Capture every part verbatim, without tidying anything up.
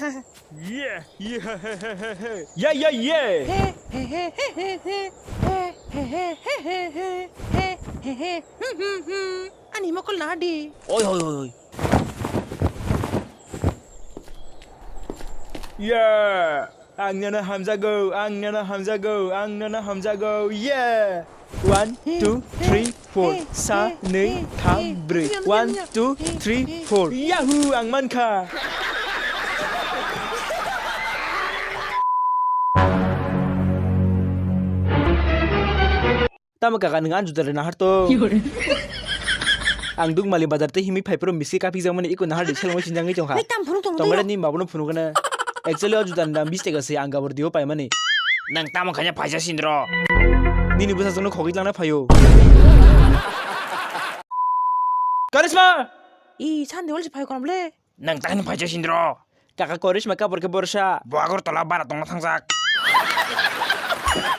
Yeah, yeah, yeah, yeah, yeah. He, he, he. Ani mokol na di. Oi, oi, oi, oi. Yeah. Ang nana hamjago, ang nana hamjago, ang nana hamjago. Yeah. One, two, three, four. Sa, nui, tham, brui. One, two, three, four. Yahoo, ang mankha. Tamo kaka, nwng ani juda rwna harto. Ang Dukmali bazar tei himwi phai phuru miski kaphi jakmani iko nahar di selengwi sinjangwi tongkha. Bai, tam phunuk tong. Tongra ni mabono phunukna. Actually o juda ni dam bis taka se, ang gabor dio paimani. Nang tamo khaina phaisa sindro. Nini bwsa jongno khogwi langna phaio. Karisma! I, sandi wal si phai kono ble. Nang tani phaisa sindro. Kaka Korisma kapor khe borsa. Bo Agartala bara tongna thangjak.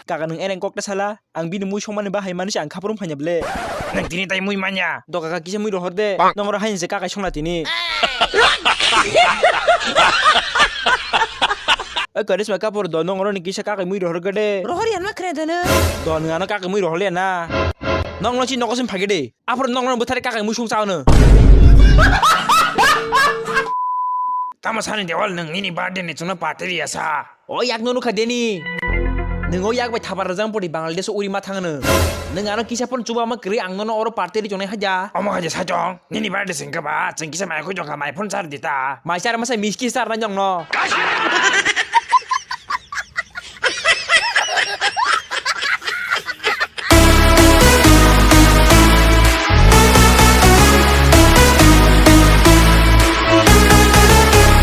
Kaka nwng ereng kokta sala. Ang bini mui songmani bahai manwi se ang khaprum phanya ble. Nang tini tai mui manya. Do kaka kisa mui rohor de. Nong oro hain se kakai songna tini. Oi Korisma kapor do nong oro ni kisa kakai mui rohor gede. Rohor yanma kre dene. Do nwng ano kakai mui rohor le na. Nong no si nokosim phage de. Aphuru nongno bwthari kakai muisung chaono. Tamo sani Dewal, nwng nini birthday ni chwngno party riya sa? O yak no nukha deni. Nwng o yak bai thapar rwjang pori Bangladesh o uri ma thangno. Nwng ano kisa phone chuba ma kwrwi ang nono oro party ri chongnai haja. Omo haja sajong, nini birthday sengkha ba, chwng kisa mai khoi jongkha mai phone char dita. Mai char masa miski char na jongno.